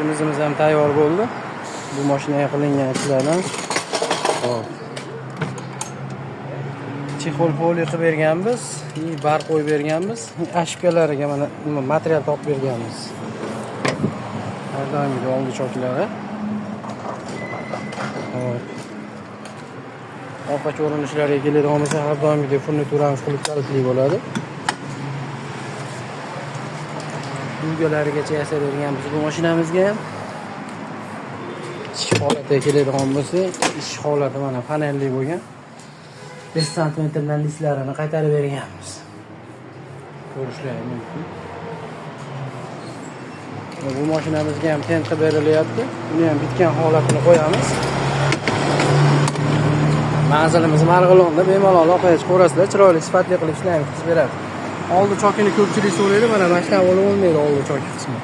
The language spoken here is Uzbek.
Mizimiz ham tayyor bo'ldi. Bu mashinaga qilingan ishlardan. Hop. Чехол poli qilib berganmiz, и bar qo'yib berganmiz. Ошибка lariga mana nima material topib berganmiz. Har doimgidek oldi choklari. Hop. Orqa ko'rinishlariga keladigan bo'lsa, har doimgidek furnituramiz qulf kalitli bo'ladi. Dugalarigacha yasab berganmiz bu mashinamizga ham. Ichki holatiga keladigan bo'lsak, ichki holati mana panelli bo'lgan. 5 santimetrdan listlarini qaytarib berganmiz. Ko'rishlari mumkin. Va bu mashinamizga ham tent qilib berilyapti. Buni ham bitgan holatini qo'yamiz. Manzilimiz Marg'ilonda, bemalol aloqaga chiqaverasizlar, chiroyli, sifatli qilib ishlaymiz, qilib beradi. Oldi chokini ko'pchilik so'raydi, mana shunaqa bo'lib bo'lmaydi oldi choki qismi.